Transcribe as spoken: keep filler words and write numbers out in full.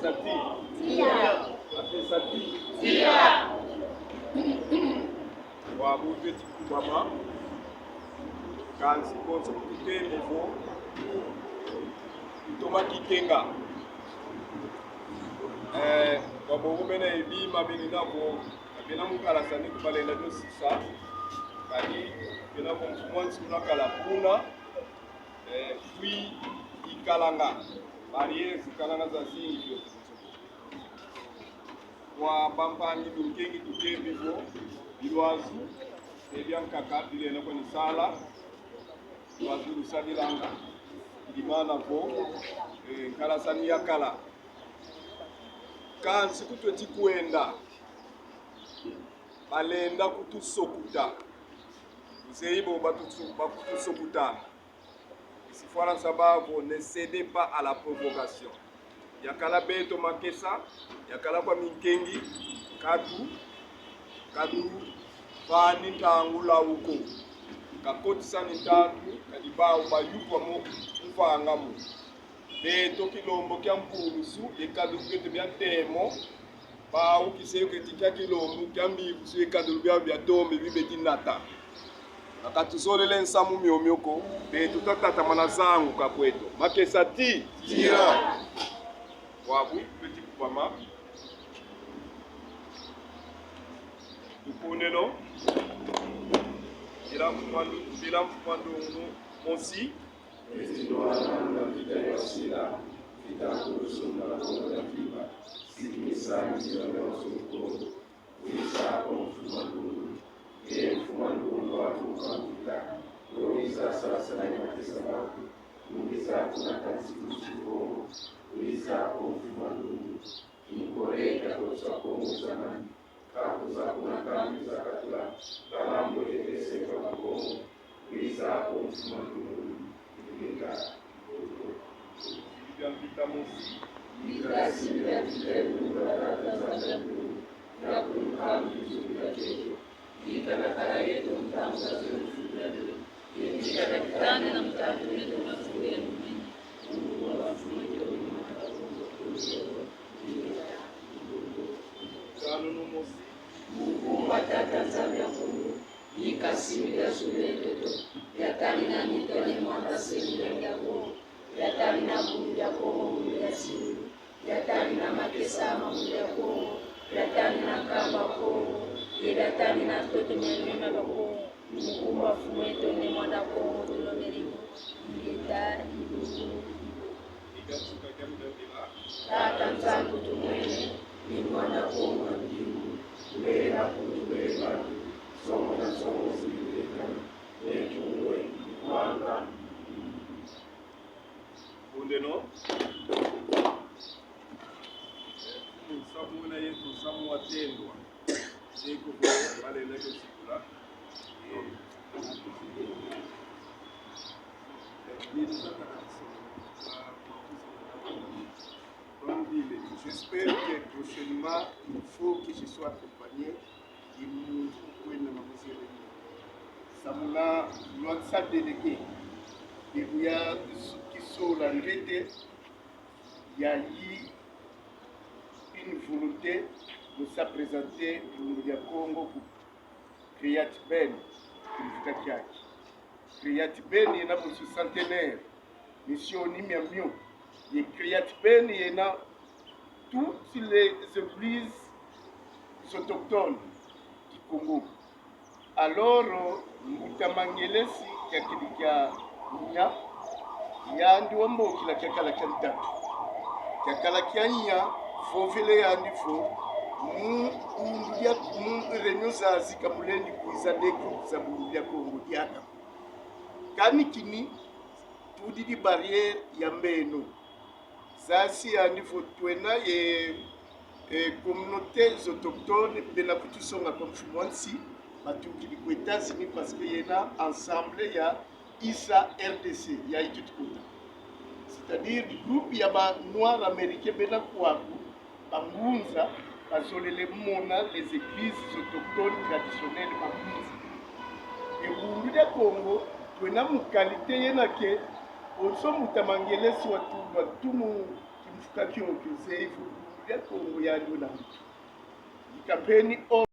Sati. Tia. Ate sati. Tia. Wa buve ti kubama. Kansi konso kutembo vo. Toma kikenga. Eh, kwa bogo mena ebima beni na vo. Bena mu kalasani kubalenda dio sisa. Kadi bena vo mfumu a nsi kuna kala kuna. Eh, puis ikalanga. Barrières ikalanga zazingi dio. Kwa bampangi, binkengi, tukembi vo bilwazu, e biankaka bilenda kwani sala, bilwazu lusadilanga, bidimana vo, eh, nkalasani yakala. Kansi kutweti kwenda, balenda kutusokuta. Zeyi bo batuso-, bakutusokuta. Isi Falansa bavo, ne cédez pas à la provocation. Yakala beto makesa, yakala kwa minkengi, katu, katu vani ntangu lawu ko. Kakotisani ntatu, kadi bawu bayukwa mo, mvanga mo. Beto kilombo kia mpulusu, ye kadu beto bia ntemo, bawu kiseyo keti kia kilombo kia mikusu ye kadu bia, bia tombe bi beti nata. Bakatuzolele nsamu miomio ko, beto tatatamana zangu ka kweto. Makesa ti? Tia. Wabu, beti kubama. Tukundeno. Bila mfumu a ndu-, bila mfumu a ndungu mosi. Eti ndo wana muna vita ya sila, vita kulusumba na Kongo dia Kima, sikimisa nzila ya nsuko, wiza kwa mfumu a ndungu. Ye mfumu a ndungu wa tuka vita, wiza sasa na nyakisa baku, wiza kuna kansi kusuko, wiza kwa mfumu a ndungu. Mukole kia kotisa Kongo zamani. Kakuza kuna kambi za katula, balambo ye pese kwa Kongo, wiza kwa mfumu a ndungu, ilinga. Bibia vita mosi. Bibia vita mosi. Ya kuluka mbizu ya keke. Vita na kala yeto ntangu za zulu fuga. Ye vita na kitani na mutatu yeto na fuga. Tano no mosi. Mukumba Tata Nzambi a Kongo, yika simi dia sule toto, yatanina mitone mwanda semi dia Kongo, yatanina Bundu dia Kongo, Bundu dia simi, yatanina makesa ma Bundu dia Kongo, yatanina Nkamba Kongo, ye yatanina ntoto mia mema ba Kongo. Mukumba Mfumu eto Ne Mwanda Kongo, tulomele vo, ingeta, ibubu, ibubu. Tata Nzambi tumwene, Ne Mwanda Kongo a ndingu, mbele na kutu, mbele bantu, songo na songo zilileka, ne kungwe, kwanga. Kundeno. Nsamu wena yetu, nsamu watendwa. Seko vo balenda ke sikula. J'espère que prochainement, il faut que je sois accompagné de muntu kwenda na muzele. Samuna lwansa délégué. Bibu ya kisola ndete. Yayi une volonté de se présenter Bundu dia Kongo ku Create Ben, kimvuka kiaki. Create Ben yena bonso centenaire, mission ni mia mio. Ye Create Ben yena toutes les églises autochtones du Congo. Alors, Mbuta Mangelesi kiakidi kia nya, yandi wambokila kiakala kia ntatu. Kiakala kia nya, vovele yandi vo, mu bundu dia, mu réunion zazi ka mulendi kwiza nde groupe za Bundu dia Kongo diaka. Kani kini, tudidi barrière ya mbeno. Zasi yandi vo twena ye, eh, communautés autochtones bena kutusonga kwa mfumu a nsi, batukidi ku États-Unis parce que yena ensemble ya isa R D C, ya itu tukuna. C'est-à-dire groupe ya ba Noirs américains bena kwaku, bangunza, bazolele mona les églises autochtones traditionnelles bangunza. E Bundu dia Kongo, twena mu qualité yena ke, bonso Mbuta Mangelesi watu-, watumu Mfuka kiokio se ifu ya Kongo ya Luna. Ikapeni o